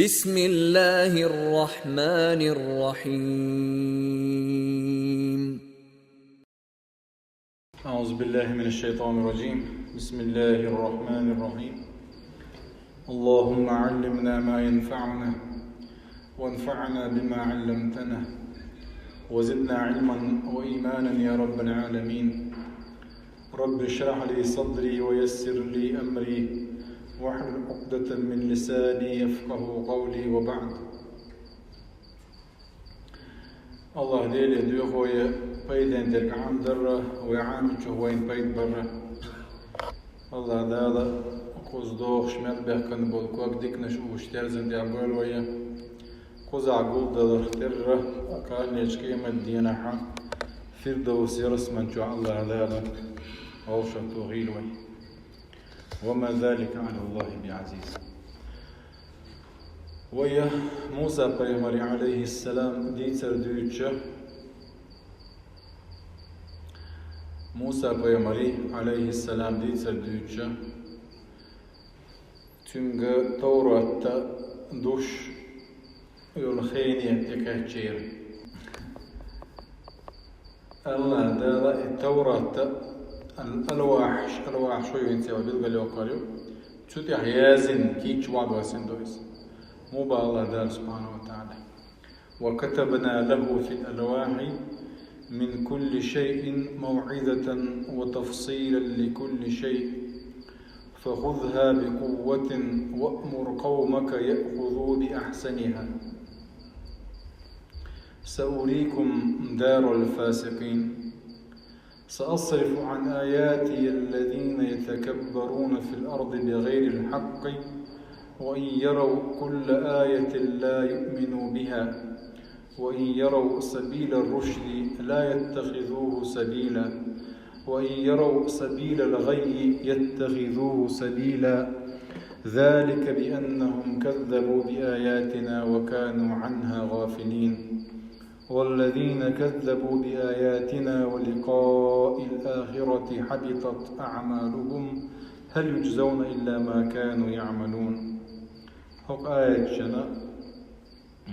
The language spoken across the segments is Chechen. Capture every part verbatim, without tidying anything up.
بسم الله الرحمن الرحيم. أعوذ بالله من الشيطان الرجيم. بسم الله الرحمن الرحيم. اللهم علمنا ما ينفعنا وانفعنا بما علمتنا وزدنا علما وإيمانا يا رب العالمين. رب اشرح لي صدري ويسر لي أمري واحلل عقدة من لساني يفقه قولي وبعد. Аллаха Деле доьху вай пайден дерг Ӏамадарра, вай Ӏамийчох вайна пайда барра. Аллаха Дала кхуза дохуш мел баьхкина болу ког диканаш уьш терзан тӀехь бойла вай. Кхузахь гулдаларх терра, кхана лечу къемат дийнахь Фирдовс ялсамани чохь Аллаха Дала вовшахтохийла вай. وما ذلك على الله بعزيز. Вай Муса пайхамаре, алейхиссалам, дийцар дуьйцуча, Муса пайхамаре, алейхиссалам, дийцар дуьйцуча, цуьнга Товратта душ йолу хене тӀекхаьччера. Аллаха Дала и Товратта ал-, алвахьаш, алвахьаш ю хӀинца билгалйоккхур ю. Цу тӀехь яздина кийча ваӀда ваьссина ду иза. Муха боху Аллаха Дала субхьанаху ва тагӀала: وكتبنا له في الألواح من كل شيء موعظة وتفصيلا لكل شيء فخذها بقوة وأمر قومك يأخذوا بأحسنها سأريكم دار الفاسقين. سأصرف عن آياتي الذين يتكبرون في الأرض بغير الحق وإن يروا كل آية لا يؤمنوا بها وإن يروا سبيل الرشد لا يتخذوه سبيلا وإن يروا سبيل الغي يتخذوه سبيلا ذلك بأنهم كذبوا بآياتنا وكانوا عنها غافلين. والذين كذبوا بآياتنا ولقاء الآخرة حبطت أعمالهم هل يجزون إلا ما كانوا يعملون. ХӀокху аяташна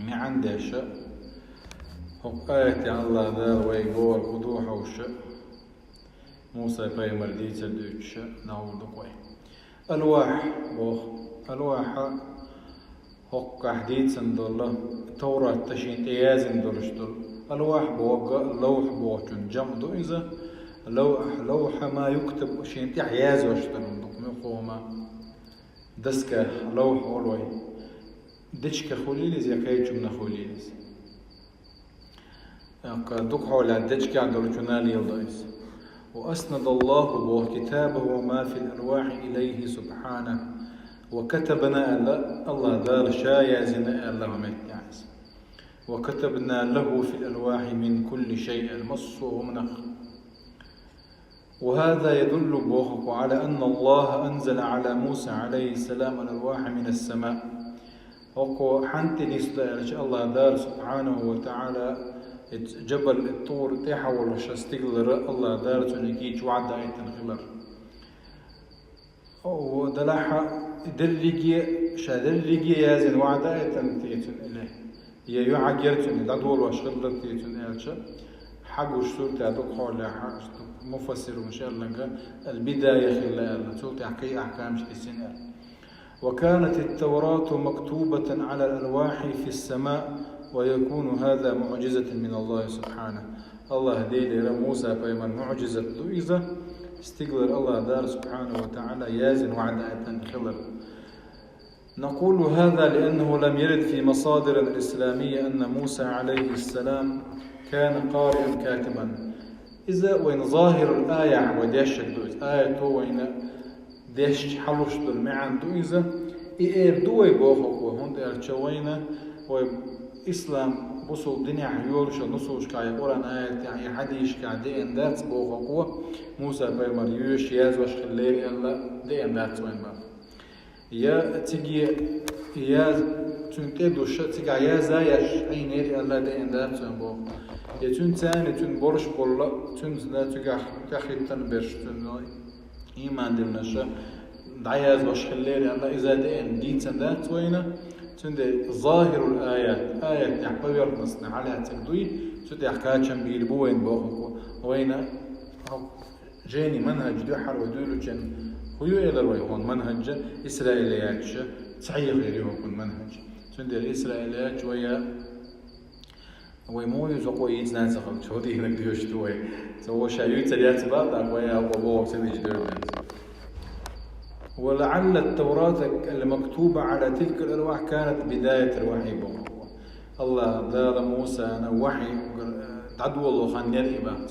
маьӀна деш, хӀокху аятехь Аллаха Дала вайга бохург хӀун ду хьовсуш, Муса пайхамар дийцар дуьйцуш, нахур ду-кх вай. Алвахь боху. Алвахь хӀокхахь дийцина долу, Товратта шена тӀе яздина долуш долу. Алвахь боху, лавхь бохучун жамӀ ду иза. Лавхь, лавхь ма юктаб, шена тӀехь яздеш долу хӀума ду-кх, муьлхха хӀума. Доска, лавхь олу вай. Дечигах хуьлийла иза я кхечунах хуьлийла иза? ТӀаккха дукха хьолехь дечигехь долчунна леладо иза. وأسند الله بوه كتابه وما في الألواح إليه سبحانه. وكتبنا аьлла, Аллаха Дала ша яздина аьлла хӀокху меттехь иза. وكتبنا له في الألواح من كل شيء аьлла, массо а хӀуманах. وهذا يدل боху-кх على أن الله أنزل على موسى عليه السلام الألواح من السماء. ХӀокхо хьанна тӀе нисду аьлча, Аллаха Дала субхьанаху ва тагӀала, и Джабал ТӀур тӀехь волуш стигалара Аллаха Дала цунна кийча ваӀда даийтина хилар. О, делахь, дерриге, ша дерриге яздина ваӀда даийтина те цунна или? Я юьхьиг яра цунна, дӀадолош хилла те цунна аьлча, хьагуш суртехь дукха хьолехь, муфассирунаш аьлларг, аль-Бидая хилла аьлла, цул тӀаьхьа кхин ахкамаш тесна аьлла. وكانت التوراة مكتوبة على الألواح في السماء ويكون هذا معجزة من الله سبحانه. Аллаха Делера Муса пайхамар муӀжизат ду иза, стигалара Аллаха Дала субхьанаху ва тагӀала яздина ваӀда даийтина хилар. نقول هذا لأنه لم يرد في مصادرنا الإسلامية أن موسى عليه السلام كان قارئا كاتبا. Иза вайна захӀирул аятехь вай дешнарг ду иза. Аято вайна дешча хьалуш долу маьӀна ду иза. И эр ду вай боху-кх вай, хӀунда аьлча вайна вай ислам бусулба динехь йолуш йолу нусушкахь я Къуръан аятехь, я хьадисашкахь деана дац боху-кх вай, Муса пайхамар йоьшуш, яздеш хиллера аьлла деана дац вайна боху. Я цига яз-, цуьнан тӀе душа, цигахь язъеш Ӏийнера аьлла деана дац вайна боху. Я цуьнан царна, цуьнан борш болла, цуьнца цигахь тӀехӀиттина берш, цуьнан ийман диллинарш дӀаяздеш хиллера аьлла, иза деана дийцина дац вайна. Цундела захирул аят, аят тӀехь поверхностно хьалаьцар дуй, цу тӀехь кхачам бийр бу вайн бохург. Вайна хӀокху жайни манхӀаж дуьххьара вай дуьйлучун, хӀун ю элар вай хӀун манхӀаж, Исраилияташа цхьаьна хир ю хӀокхун манхӀаж. Цундела Исраилияташ вай, вай муха ю, со кхо йийцина ца хилча, хӀун дийхинарг доьшуш ду вай. Ца ваша юьйцар яц бакъ, вай а кхо боху ца дича дерг. ولعل التوراة المكتوبة على تلك الألواح كانت بداية الوحي боху. АллахӀ Дала Мусана вахьи дӀадоло хан яр и бац.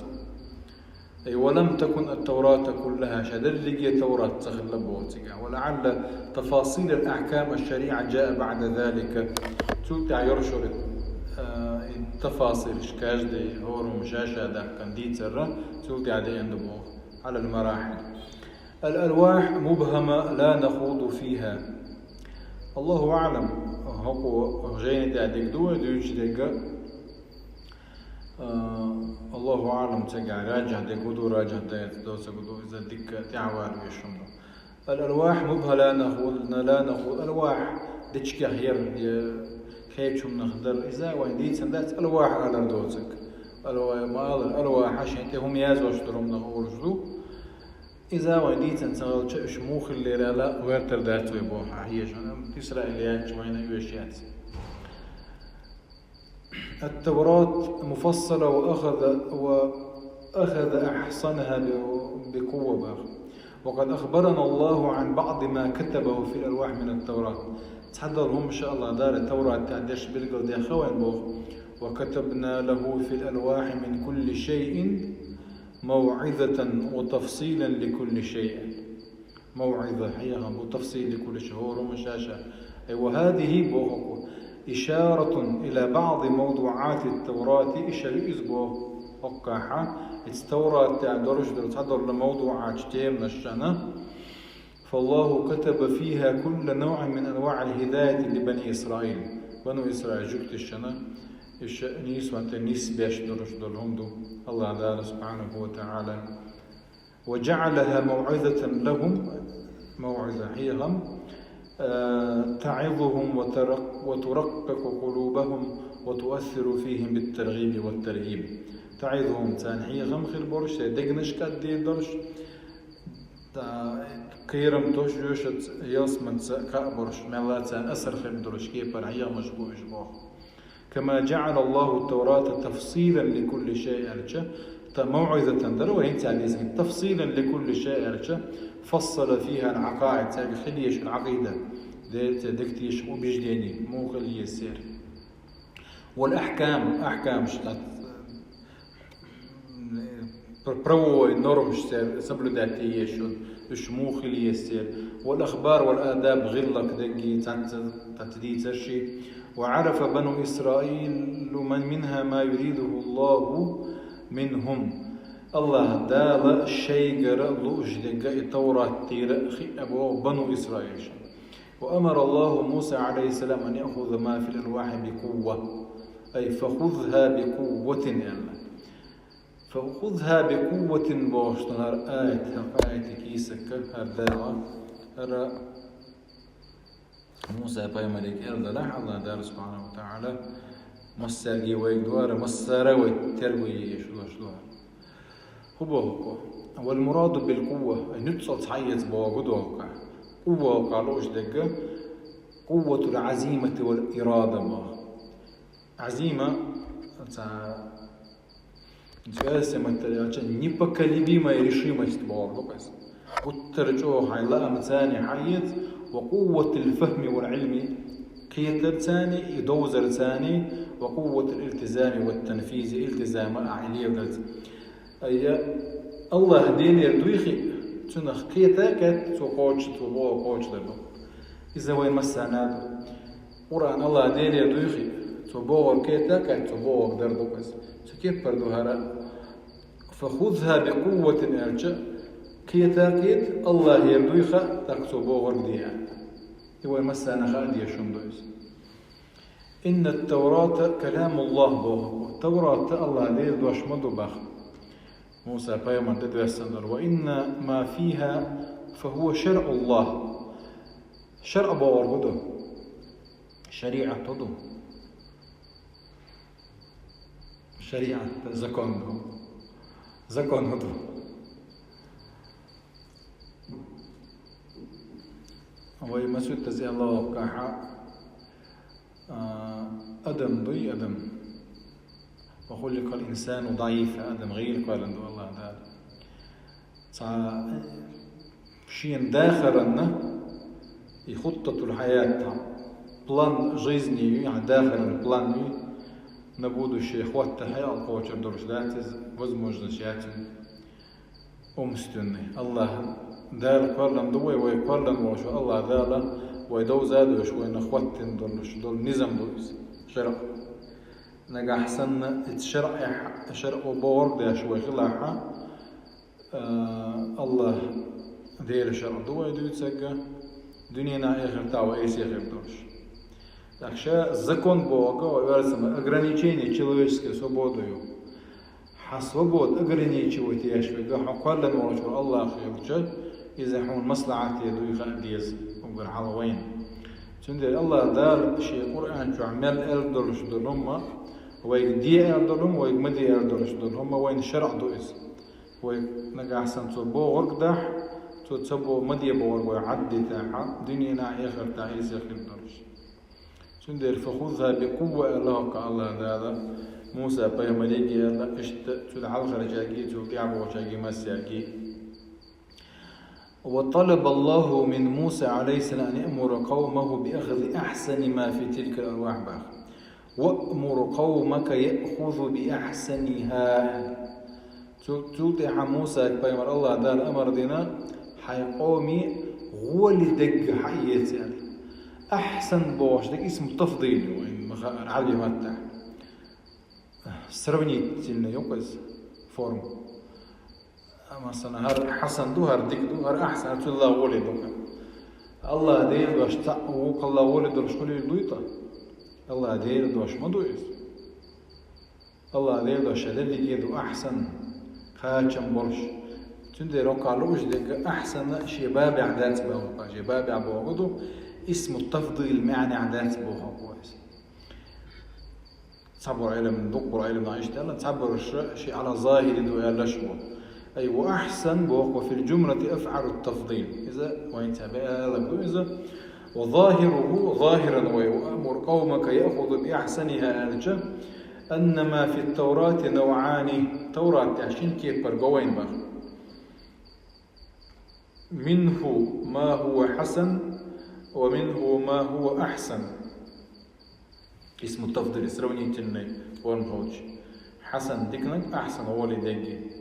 أي ولم تكن التوراة كلها, ша дерриге Таврат ца хилла боху цигахь. ولعل تفاصيل الأحكام الشريعة جاء بعد ذلك. Цул тӀаьхьа йоршур, э, и тафасирш, каждый хӀораммо ша-ша дахкан дийцар, цул тӀаьхьа деана ду боху. على المراحل. الألواح مبهمة لا نخوض فيها. الله أعلم. ХӀокху жайни тӀехь дерг ду вай дуьйцуш дерг. Э, الله أعلم, цигахь раджихь дерг хӀун ду, раджихь дац, доцург ду, иза дика тӀаьхьавала везаш хӀума ду. الألواح مبهمة لا نخوض, لا نخوض. Алвахь дечигех яр, я кхечу хӀуманах дар. Иза вайн дийцина дац, алвахь алар доцург. Алвахь ма аллара, алвахь шайн тӀе хӀума язъеш долу хӀуманах олуш ду. Иза вайн дийцина ца хилча, уьш муха хиллера аьлла, гӀертар дац вай боху хьан хьежа. Исраилияташ вайна оьшуш яц. التوراة مفصلة وأخذ، وأخذ أحسنها ب-، بقوة боху. وقد أخبرنا الله عن بعض ما كتبه في الألواح من التوراة. Цхьадолу хӀума, ша АллахӀ Дала Таврат тӀехь дерш билгалдаьхна вайна боху. وكتبنا له في الألواح من كل شيء موعظة وتفصيلا لكل شيء. موعظة, хьехам бу, تفصيل لكل شيء, хӀора хӀума ша-ша. أي وهذه боху, إشارة إلى بعض موضوعات التوراة, иша ю иза боху хӀоккхахь, иза Таврат тӀехь долуш долу цхьадолу мавдуӀаташ, теманаш шана. فالله كتب فيها كل نوع من أنواع الهداية لبني إسرائيل. Бану Исраил жуьгташна иша нийсонан тӀе нисбеш долуш долу хӀума ду АллахӀ Дала سبحانه وتعالى. وجعلها موعظة لهم, موعظة, хьехам, э, تعظهم وترق-، وترقق قلوبهم وتؤثر فيهم بالترغيب والترهيب. تعظهم, царна хьехам хир болуш, шайн дегнаш кӀаддийр долуш, ткъа кхерам тосуш, ялсаманица кхаъ болуш, мелла царна асар хир долуш кепара хьехамаш бу уьш боху. كما جعل الله التوراة تفصيلا لكل شيء аьлча, та-, موعظة дара вай хӀинца дийцинарг, تفصيلا لكل شيء аьлча, فصل فيها العقائد, цаьрга хила езаш йолу Ӏакъида, дерриге дика тешаш убеждение, муха хила еза церан. والأحكام, ахькамаш, пр-, правовой нормаш церан соблюдать е езаш йолу, уьш муха хила еза церан. والأخبار والآداب, гӀиллакх, дегги, цхьацца, цхьацца дийцарш. وعرف بنو إسرائيل من، منها ما يريده الله منهم. АллахӀ Дала шайгара лууш дерг и Таврат тӀера хиъна боху бану Исраилшна. وأمر الله موسى عليه السلام أن يأخذ ما في الألواح بقوة. أي فخذها بقوة аьлла. فخذها بقوة бохуш ду хӀара аят, хӀара аятан кийсакка, хӀара дагӀа, хӀара Муса пайхамаре кӀел далахь, АллахӀ Дала سبحانه وتعالى массаьрга вайга дуара, массара а вай терго е езаш долуш ду хӀара. ХӀун боху? والمراد بالقوة, ай, нуьцкъала цхьаэца бохург ду хӀоккхахь. Къувва хӀоккхахь лууш дерг قوة العزيمة والإرادة боху. Ӏазима, ца, цӀе маттара аьлча, непоколебимая решимость бохург ду-кх иза. Гуттар а чӀогӀа хьайн лаамца хьаэца, وقوة الفهم والعلم, кхетарца а, и довзарца а, وقوة الالتزام والتنفيذ, илтизама а, и леладарца. Ай, АллахӀ Делера дуй хиъ, цунах кхета а кхетта, цо кхочуш, цо бохург кхочушдар ду. Иза вайн массарна а ду. Къуръан АллахӀ Делера дуй хиъ, цо бохург кхета а кхетта, цо бохург дар ду-кх иза. Цу кепара ду хӀара. فخذها بقوة аьлча, кхета а кхета, АллахӀера дуй хаьа, тӀаккха цо бохург де аьлла. И вайн массарна хаа дезаш хӀума ду иза. إن التوراة كلام الله боху. Таврат АллахӀ Делан дош ма ду боху. Муса пайхамар тӀедоьссина долу. وإن ما فيها فهو شرع الله. ШарӀ бохург хӀун ду? ШарӀат хӀу ду? ШарӀат закон ду. Закон хӀу ду? Вай масуьттази Аллаху кахьа, а, адам дуй, адам. «وخلق الإنسان ضعيفا», адам гӀийла кхоьллина ду Аллах Дала. Цхьа шен дахаранна, и хутатул хьаят, план жизни ю, яхӀ дахаран план ю, на будущее хӀотта хьекъал кхочур долуш дац иза, возможность яц иза. Умственный. Аллах Дала кхоьллина ду вай, вай кхоьллина волчу Аллах Дала вай довза а доьшу, вайна хӀоттина долуш долу низам ду иза, шарӀ. Нагахь санна иза шарӀехь-, шарӀо бохург деш вай хилахь, а, Аллах Делан шарӀ ду вай дуьйцург, дуьненахь, эхартахь вай эсехир долуш. Так ша закон бохург, вай оьрсийн ограничение человеческой свободы ю. Хьан свобода ограничивать еш верг, хьо кхоьллина волчуьра Аллах хилча, иза хьуна маслахьате дуй хаа деза, уггар хьалха вайна. Цундела Аллах Дала шен Къуръан чохь мел аьлла долуш долу хӀума, вайга де аьлла долу хӀума, вайга ма де аьлла долуш долу хӀума, вайна шарӀ ду иза. Вай нагахь санна цо бохург дахь, цо ца бо-, ма де бохург вай Ӏаддитахь, дуьненахь, эхартахь эсехир долуш. Цундела «فخذها بقوة» аьлла хӀокху Аллах Дала Муса пайхамариге аьлла, иштта цуьнан хьалхарчаьрге, цуьнан тӀаьхьаболчаьрге, массаьрге. «وطلب الله من موسى عليه السلام أن يأمر قومه بأخذ أحسن ما في تلك الألواح» бах. «وأمر قومك يأخذوا بأحسنها». Цу-, цул тӀаьхьа Мусага пайхамар Аллах Дала амар дина, хьайн къоме гӀоли дерг хьаэца аьлла. Ахьсан бохуш дерг исму тафдил ю, вайна ма хаара, Ӏарбий маттахь. Сравнительный ю иза форма. Масала, хӀара хьасан ду, хӀара дика ду, хӀара ахьсан, цул а гӀоли ду. Аллах Делан дош цхьаъ ву, кхалла гӀоли долуш хуьлийла дуй тӀаккха? Аллах Делан дош ма ду иза. Аллах Делан дош ша дерриге ду ахьсан, кхачам болуш. Цундела хӀокху лууш дерг ахьсан шен бабехь дац боху, шен бабехь боху ду, исму тафдил маьӀнехь дац боху иза. Цхьаболу Ӏилма, дуккхаболу Ӏилманах иштта аьлла, цхьаболуш шиъ Ӏала захири ду аьллаш бу. Ай, ва ахьсан боху, фил жумлати афъалу тафдил. Иза вайн ца бе аьлла ду иза. Ва захируху, захиран вай, ва амур къавмака яхузу би ахьсаниха аьлча, анна ма фит таврати навъани, Таврат тӀехь шина кепара го вайн бара. Минху ма хува хьасан, ва минху ма хува ахьсан. Исму тафдили, сравнительный форма хилча. Хьасан диканиг, ахьсан гӀоли дегги.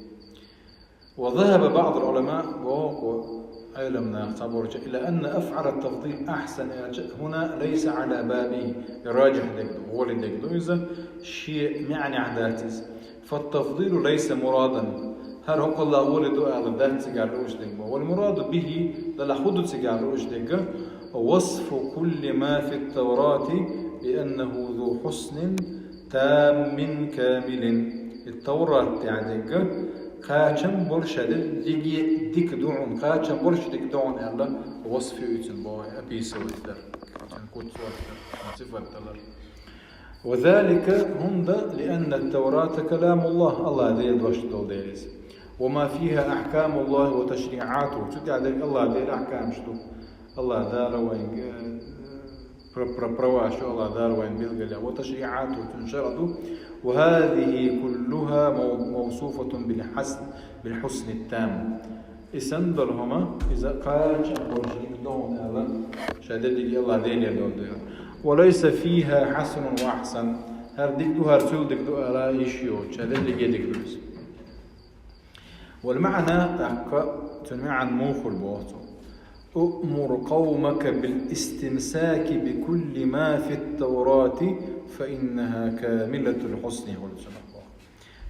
Ва захаба баъдул Ӏулама, боху Ӏилманах цхьаболча, ила анна афъала тафдил ахьсан аьлча, хӀуна лайса Ӏала баби, раджихь дерг ду, гӀоли дерг ду иза, шен маьӀнехь дац иза. Фат-тафдилу лайса мурадан. ХӀара хӀокхулла гӀоли ду ала дац цигара лууш дерг бу. Вал мураду бихи, далахь хӀун ду цигара лууш дерг? Васфу кулли ма фит таврати би аннаху зу хьуснин таммин камилин. И Таврат тӀехь дерг кхачам болуш дерриге дика ду хьуна, кхачам болуш дика ду хьуна аьлла, васф ю иза боху, описывать дар. Куц вац дар, сифат далар. Ва залика, хӀунда, лианна ат-Таврата каламуллах, Аллах Делан дош долу дела иза. Ва ма фиха ахькамуллахи ва ташриъатуху, цу тӀехь дерг Аллах Делан ахькамаш ду. Аллах Дала вайн, э, пра-, пра-, праваш ю, Аллах Дала вайн билгала, ва ташриъатуху, цуьнан шарӀ ду. Ва хазихи куллуха мав-, мавсуфатун бил хьас-, бил хьусни ат-там. И санна долу хӀума, иза кхачам болуш дика ду хьуна аьлла, ша дерриге Аллах Делера долу дела. Ва лайса фиха хьасанун ва ахьсан. ХӀара дика ду, хӀара цул дика ду ала йиш йоцуш, ша дерриге дика ду иза. Вал маъна, тӀаккха цуьнан маьӀна муха хуьлу боху цо. Уъмур къавмака бил истимсаки би кулли ма фит таврати, фа иннаха камилатул хьусни хуьлу цунах боху.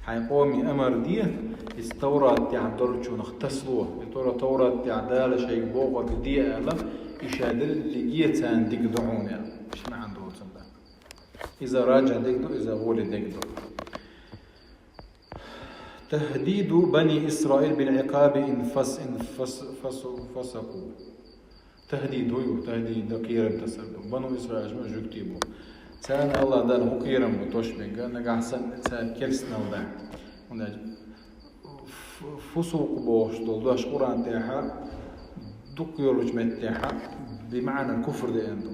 Хьайн къоме амар де, иза Таврат тӀехь долчунах тасало, и Тора-, Таврат тӀехь Дала шайга бохург де аьлла, и ша дерриге царна дика ду хьуна аьлла. Иштта маьӀна долу цуьнан. Иза раджихь дерг ду, иза гӀоли дерг ду. Тахьдиду бани Исраил бил Ӏикъаби ин фас-, ин фас-, фасу-, фасаку. Тахдид ю, тахдид да, кхерам тасар ду. Бану Исраилаш ма жугтий бу. Царна Аллах Дала хӀу кхерам бу тосбенга, нагахь санна цар керстанал да. ХӀунда ф-, фусукъ бохуш долу дош Къуръан тӀехьа дукха йолучу меттехьа бимаънал куфр деана ду.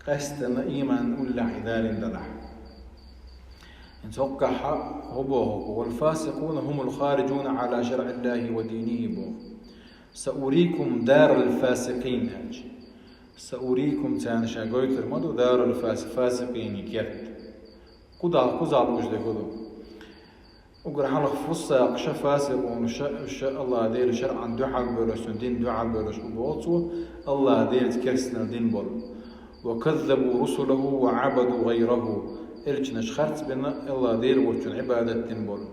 Къаьстина ийман уллехь и далийна далахь. ХӀинца хӀоккхахьа хӀу боху, والفاسقون هم الخارجون على شرع الله ودينه боху. سأريكم دار الفاسقين аьлча. سأريكم царна ша гойтур ма ду, دار الفاس-, фасикъин керт. Кхузахь, кхузахь лууш дерг хӀу ду? Угар хьалха фуссакъ ша фасикъун ша, ша Аллах Делан шаръан дуьхьал бевллаш, цуьнан дин дуьхьал бевллаш бу боху цо, Аллах Делаца керстанал дина болу. وكذبوا رسله وعبدوا غيره. Элчанаш харцбина, Аллах Дела воцчун Ӏибадат дина болу.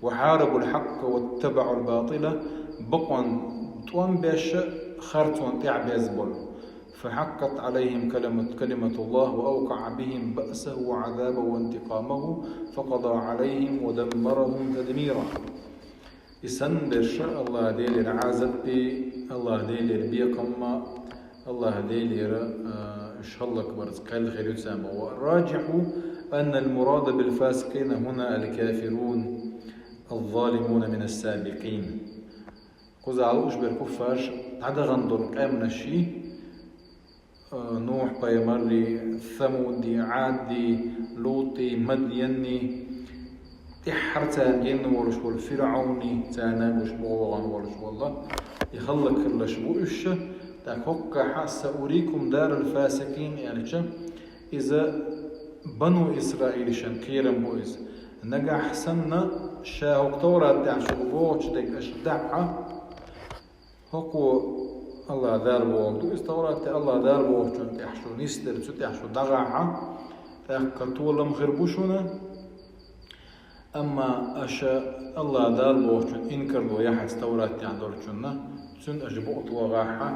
وحاربوا الحق واتبعوا الباطل. Бакъонан тӀом беш, харцонан тӀаьхьа беза болу. فحقت عليهم كلمة، كلمة الله وأوقع بهم بأسه وعذابه وانتقامه فقضى عليهم ودمرهم تدميرا. И санна берш Аллах Делера Ӏазапи, Аллах Делера бекхамма, Аллах Делера, а, уьш хӀаллакбарца кхел хир ю царна. والراجح أن المراد بالفاسقين هنا الكافرون الظالمون من السابقين. Кхузахь лууш берг куффарш дӀадахана долу къаьмнаш, а, Нухь-пайхамарри, Самуди, Ӏадди, ЛутӀи, Мадьянни, тӀаьххьара царна генна волуш волу ФирӀауни, царна гуш богӀу вахана волуш волла, и хӀаллакхиллаш бу уьш, тӀаккха хӀоккхахьа سأريكم دار الفاسقين аьлча, иза Бану Исраилашан кхерам бу иза. Нагахь санна ша хӀокху Таврат тӀехь шуьга бохучу дерг аша дахьа, хӀокхо Аллах Дала бохург ду иза Таврат тӀехь, Аллах Дала бохучунна тӀехь шу нисдара, цу тӀехь шу дӀагӀахьа, тӀаккха толам хир бу шуна. Амма аша Аллах Дала бохучун инкарло яхьац Таврат тӀехь долчунна, цуьнан аша бакъ тогӀахьа,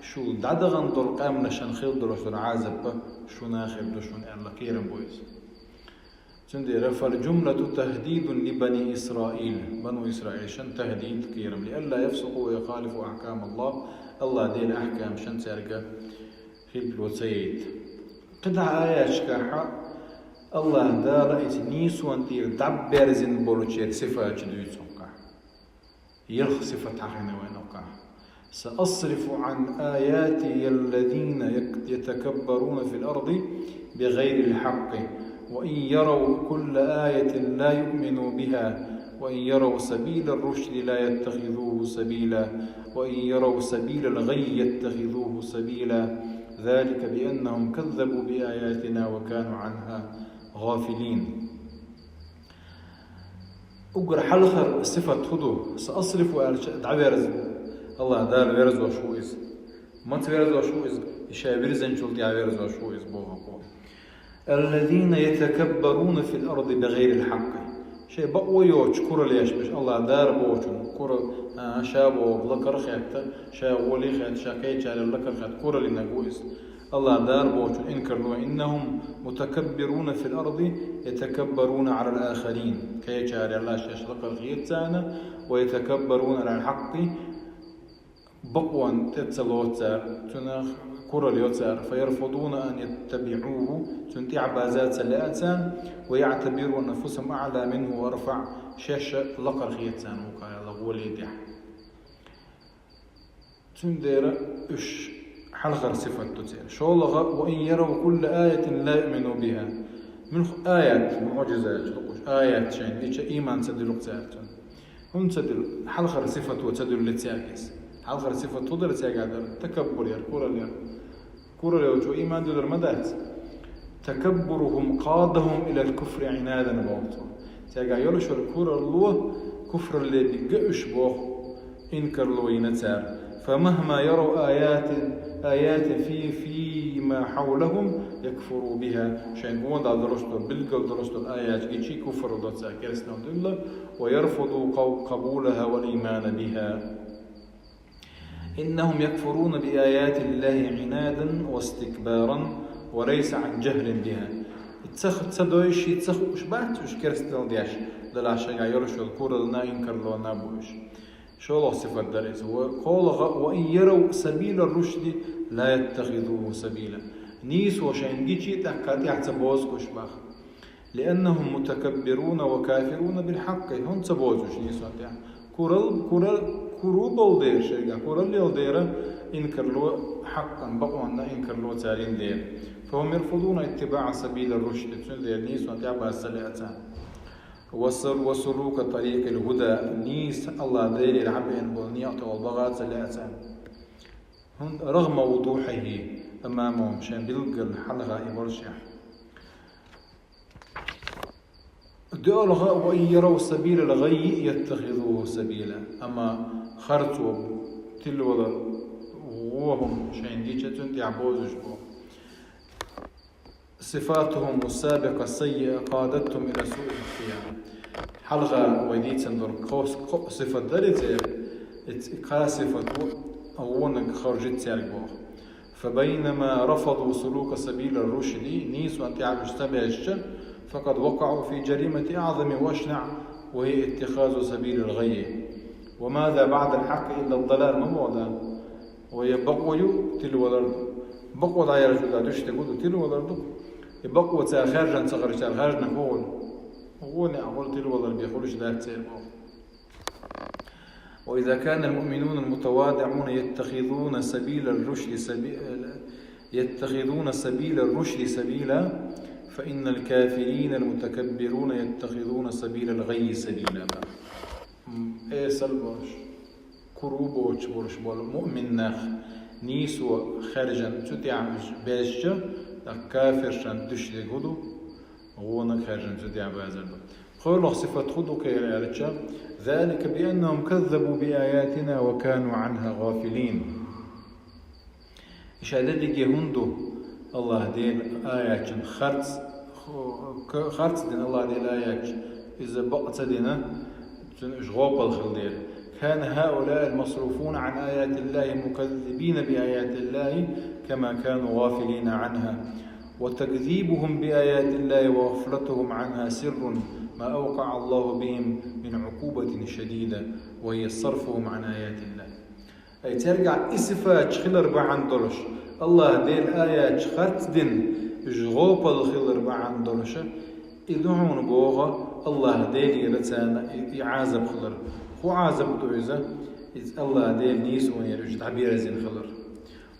шу дӀадахана долу къаьмнашан хила долуш долу Ӏазап шуна хир ду шуна аьлла кхерам бу иза. Цундела فالجملة تهديد لبني إسرائيل, Бану Исраилшан тахдид, кхерам, لئلا يفسقوا ويخالفوا أحكام الله, Аллах Делан ахкамашна цаьрга хилпало ца яйта. КхидӀа аяташкахьа Аллах Дала иза нийсонан тӀера дӀаберзина болчеран сифаташ дуьйцу хӀоккхахь. Ялх сифат хьахийна вайна хӀоккхахь. سأصرف عن آياتي الذين يك-، يتكبرون في الأرض بغير الحق وإن يروا كل آية لا يؤمنوا بها وإن يروا سبيل الرشد لا يتخذوه سبيلا وإن يروا سبيل الغي يتخذوه سبيلا ذلك بأنهم كذبوا بآياتنا وكانوا عنها غافلين. Уггар хьалхара сифат хӀу ду? سأصرف аьлча дӀаверза. Аллах Дала верзош ву иза. Маца верзош ву иза? И ша вирзинчул тӀаьхьа верзош ву иза боху. الذين يتكبرون في الأرض بغير الحق. Шайн бакъо йоцуш куралла еш берш, Аллах Дала бохучун куралла, а, ша боху лакара хетта, ша гӀоли хетта, ша кхечарел лакара хетта кураллинарг ву иза. Аллах Дала бохучун инкарло: إنهم متكبرون في الأرض يتكبرون على الآخرين. Кхечарел шаьш лакхара хета царна, ويتكبرون على الحق, бакъонна тӀе ца лоцу цара, цунах куралла йо цара, فيرفضون أن يتبعوه, цунна тӀаьхьа база ца лаьа царна, ويعتبرون أنفسهم أعلى منه وأرفع, шаьш лакхара хета царна вукхарел гӀоли тӀехь. Цундела уьш хьалхара сифат ду церан. ШолгӀа: وإن يروا كل آية لا يؤمنوا بها. Муьлхха аят, муӀжизат, лукъуш аят шайна дича, ийман ца дилу цара цунна. ХӀунда ца дилу? Хьалхара сифато ца дуьллу цаьрга иза. Хьалхара сифат хӀу дара цаьрга дара? Такаббур яра, куралла яра. Куралла йолчо ийман дилар ма дац. تكبرهم قادهم إلى الكفر عنادا боху цо. Цаьрга йолуш йолу куралло куфралле дигга уьш боху, инкарло йина цара. فمهما يروا آيات، آيات في، فيما حولهم يكفروا بها. Шайн гонахь долуш долу, билггал долуш долу аяташ гичи куфралла до цара, керстанал дуьллу, ويرفضوا قو-، قبولها والإيمان بها. إنهم يكفرون بآيات الله عنادا واستكبارا وليس عن جهل بها. Ца, ца дойши, ца хууш бац уьш керстанал деш, делахь шайгахь йолуш йолу кураллана, инкарлона бу уьш. ШоллагӀа сифат дар из. КхоалагӀа: «وإن يروا سبيل الرشد لا يتخذوه سبيلا». Нийсо шайна гичи, тӀаккха тӀехьа ца бозуш бах. «لأنهم متكبرون وكافرون بالحق». ХӀунда ца бозуш нийсо тӀехьа? Курал, кура, кура болу дера шайга, курал йолу дера инкарло хьакъан, бакъонна инкарло царна дера. «فهم يرفضون اتباع سبيل الرشد». Цундела нийсо тӀехьа база ца лаьа царна. «وسل-، وسلوك طريق الهدى». Нийса Аллах Делера хьабеана болу некъа тӀехула баха ца лаьа царна. ХӀунда, «رغم وضوحه أمامهم», шайн билггал хьалха и болушехь. ДоьалгӀа: «وإن يروا سبيل الغي يتخذوه سبيلا». Амма харцо, тилвала гӀо хӀума шайна гича, цунна тӀехьа бозуш бу. «صفاتهم السابقة السيئة قادتهم إلى سوء الاختيار». Хьалха вай дийцина долу кхо-, кхо сифат дара церан, и ц-, кхаа сифат ву, гӀонах харжа цаьрга боху. «فبينما رفضوا سلوك سبيل الرشد», нийсонан тӀехь уьш ца баьзча, «فقد وقعوا في جريمة أعظم وأشنع، وهي اتخاذ سبيل الغي. وماذا بعد الحق إلا الضلال», ма боху Дала. Вай бакъо ю, тилвалар ду. Бакъо дӀаяржо да дуьштиг ду, тилвалар ду. И бакъо цара хаьржина ца хилча, цара хаьржина хӀун хуьлу? ГӀо, некъ хуьлу, тилвалар бен хуьлуш дац церан боху. «وإذا كان المؤمنون المتواضعون يتخذون سبيل الرشد سبي-، يتخذون سبيل الرشد سبيلا، فإن الكافرين المتكبرون يتخذون سبيل الغي سبيلا». М, эсал болуш, кура боцуш болуш болу муъмин нах нийсо хаьржина цу тӀехь уьш баьзча, тӀаккха кафиршан дуьштиг хӀун ду? ГӀонах хаьржина цу тӀехь базар ду. ПхоьлгӀа сифат хӀун ду кхеран аьлча: «ذلك بأنهم كذبوا بآياتنا وكانوا عنها غافلين». Иштта дерриге хӀунда ду? Аллах Делан аятшна харц, к-, харц дина Аллах Делан аятш, иза бакъ ца дина, цуьнан уьш гӀопал хила дера. «كان هؤلاء المصروفون عن آيات الله مكذبين بآيات الله كما كانوا غافلين عنها. وتكذيبهم بآيات الله وغفلتهم عنها سر ما أوقع الله بهم من عقوبة شديدة، وهي صرفهم عن آيات الله». Ай, цаьргахь и сифаташ хилар бахьана долуш, Аллах Делан аяташ харц дина, уьш гӀопал хилар бахьана долуша, и ду хьуна боху Аллах Делера царна и, и Ӏазап хилар. ХӀун Ӏазап ду иза? Иза Аллах Делан нийсонера уьш дӀаберзина хилар.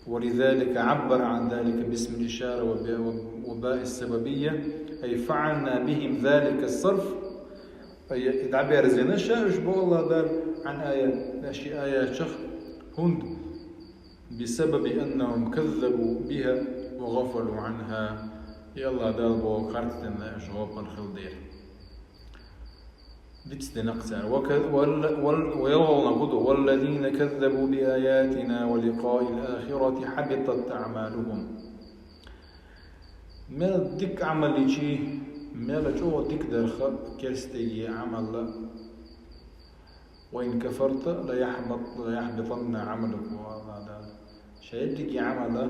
«ولذلك عبر عن ذلك باسم الإشارة وب-، وباء السببية، أي فعلنا بهم ذلك الصرف». Ай, и дӀаберзина ша уьш боху Аллах Дала, عن آية، шен аятех, хӀунда? «بسبب أنهم كذبوا بها وغفلوا عنها». И Аллах Дала боху харц дина уьш гӀопал хила дера. Дицдина-кх цара. Вака-, вал-, вал-, ва ялгӀална гуду: «والذين كذبوا بآياتنا ولقاء الآخرة حبطت أعمالهم». Мел дика Ӏамал йичи, мел чӀогӀа дика дарха керстеге Ӏамал а. «وإن كفرت ليحبط-، ليحبطن عملك», боху Аллах Дала. Шайн дика Ӏамал а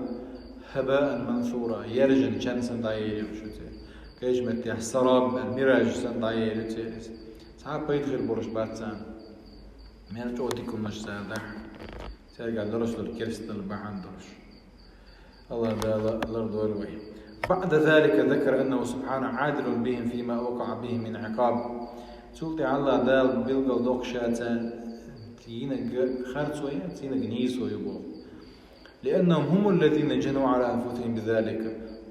хӀабаан мансура, яьржина чан санна дӀаелира шу церан. Кхечу меттехь сараб аьлла, мираж санна дӀаелира церан иза. Цхьа а пайда хир болуш бац царна. Мел чӀогӀа дика хӀуманаш цара дахьа. Цаьргахь долуш долу керстанал бахьана долуш. Аллах Дала лардойла вай. «بعد ذلك ذكر أنه سبحانه عادل بهم فيما وقع بهم من عقاب». Цул тӀаьхьа Аллах Дала билгал доккхуш ша царна йинарг харцо яц, йинарг нийсо ю боху. «لأنهم هم الذين جنوا على أنفسهم بذلك».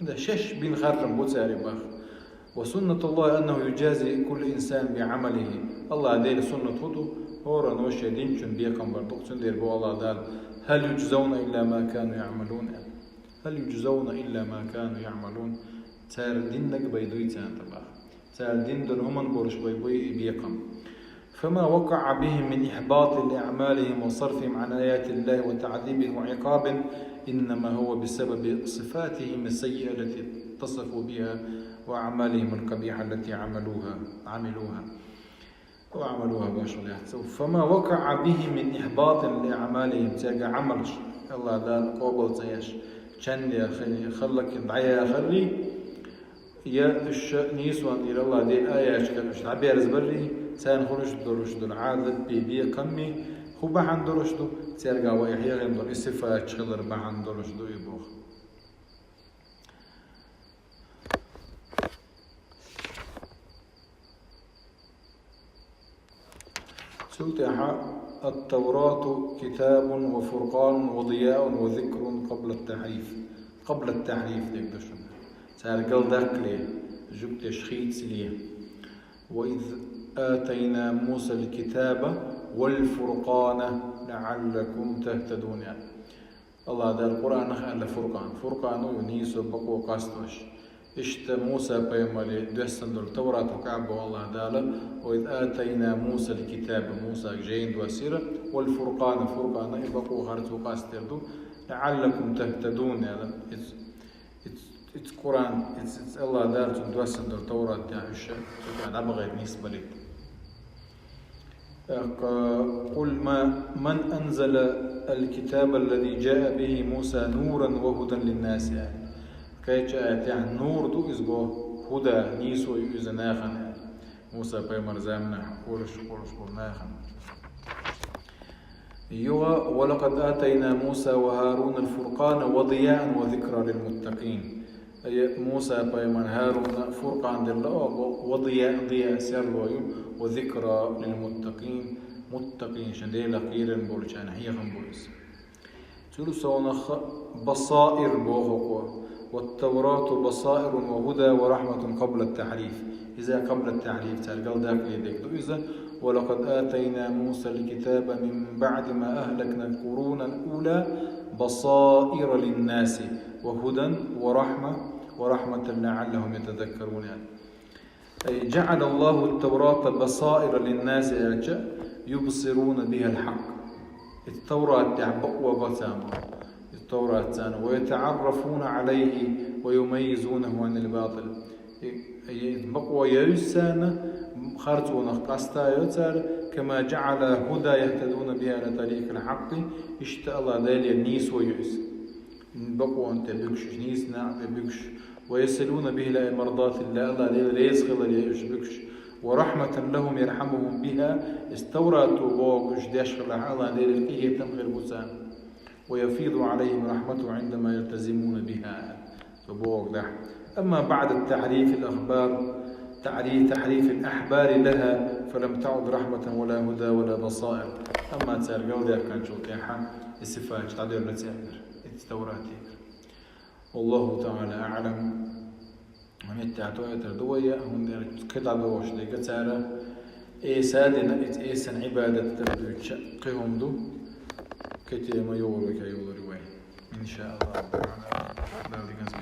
ХӀунда шаьш бина харжам бу цара бах. «وسنة الله أنه يجازي كل إنسان بعمله». Аллах Делан суннат хӀун ду? ХӀоранна шен динчун бекхам бар ду-кх, цундела боху Аллах Дала: «هل يجزون إلا ما كانوا يعملون». «هل يجزون إلا ما كانوا يعملون». Цара диннарг бен дуй царна тӀе бах. Цара дина долу хӀуманна болуш бен буй и бекхам. «فما وقع بهم من إحباط لأعمالهم وصرفهم عن آيات الله وتعذيب وعقاب إنما هو بسبب صفاتهم السيئة التي اتصفوا بها وأعمالهم القبيحة التي عملوها، عملوها». وعملوها باشا. «فما وقع بهم من إحباط لأعمالهم». Цаьрга Ӏамалш, Аллах Дала къобал ца еш, чан яхарий, хӀаллакьхина дӀаяхарий, я уьш нийсонан тӀера Аллах Делан аяташкара уьш дӀаберзабарий, царна хуьлуш долуш долу Ӏазаппий, бекхаммий, ХӀун бахьана долуш ду? Цаьрга вай хьехам долу и сифаташ хилар бахьана долуш ду и боху. Цул тӀаьхьа: «التوراة كتاب وفرقان وضياء وذكر قبل التحريف». قبل التحريف дерг ду шуна. Цара галдаккхале, жугтеш хийцале. «وإذ آتينا موسى الكتاب والفرقان لعلكم تهتدون», аьлла. АллахӀ Дала Къуръанах аьлла Фуркъан. Фуркъан ю нийсо бакъо къастош. Иштта Муса пайхамаре доьссина долу Таврат хӀокху Ӏаббо АллахӀ Дала: «وإذ آتينا موسى الكتاب», Мусага жайна доссийра, «والفرقان», Фуркъан и бакъо харцо къастор ду, «لعلكم تهتدون», аьлла. Иза, иза, иза Къуръан, иза, иза АллахӀ Дала цунна доссина долу Таврат, я уьш, цу тӀехь дӀабахийта нисбалийта. «قل ما، من أنزل الكتاب الذي جاء به موسى نورا وهدى للناس», аьлла. Кхечу аятехь нур ду иза боху, хӀуда, нийсо ю иза нахана, аьлла. Муса пайхамар заманахь олуш, олуш болу нахана. Юха: «ولقد آتينا موسى وهارون الفرقان وضياء وذكرى للمتقين». Ай, Муса пайхамар ХӀаруна Фуркъан делла оха, ва дияъ, дияъ серло ю, ва зикра лил муттакъин, муттакъинашна, Делах кхерам болчарна хьехам бу иза. Цул совнаха басаир боху хӀокхо: «والتوراة بصائر وهدى ورحمة قبل التحريف». Иза къабла тахьриф, цара галдаккхале дерг ду иза. «ولقد آتينا موسى الكتاب من بعد ما أهلكنا القرون الأولى بصائر للناس وهدى ورحمة، ورحمة لعلهم يتذكرون», аьлла. Ай, «جعل الله التوراة بصائر للناس», аьлча, «يبصرون بها الحق». Иза Таврат тӀехь бакъо го царна. Иза Таврат царна: «ويتعرفون عليه ويميزونه عن الباطل». И, и бакъо йойза царна, харцонах къастайо цара, «كما جعل الهدى يهتدون به على طريق الحق», иштта АллахӀ Делера нийсо ю иза. Бакъонан тӀе буьгуш, нийса некъа тӀе буьгуш. «ويصلون به إلى مرضاة الله», АллахӀ Делан реза хиларе уьш буьгуш. «ورحمة لهم يرحمهم بها», иза Таврато боху уьш деш хилахь, АллахӀ Делера къинхетам хир бу царна. «ويفيض عليهم رحمته عندما يلتزمون بها». Со боху дахь. «أما بعد تحريف الأخبار، تعري-، تحريف الأحبار لها، فلم تعد رحمة ولا هدى ولا بصائر». Амма цара галдаьккхинчул тӀаьхьа и сифаташ дӀадоьлла церан, и Тавратера. والله تعالى أعلم. Меттехь тоьар ду вай, хӀунда аьлча кхидӀа догӀуш дерг цара Ӏеса дина, иза Ӏесан Ӏибадат дар дуьйцуча кхин хӀума ду, кхин тема йогӀур вай, кхин йолур вай. Ин ша АллахӀу таӀала, Дала диканца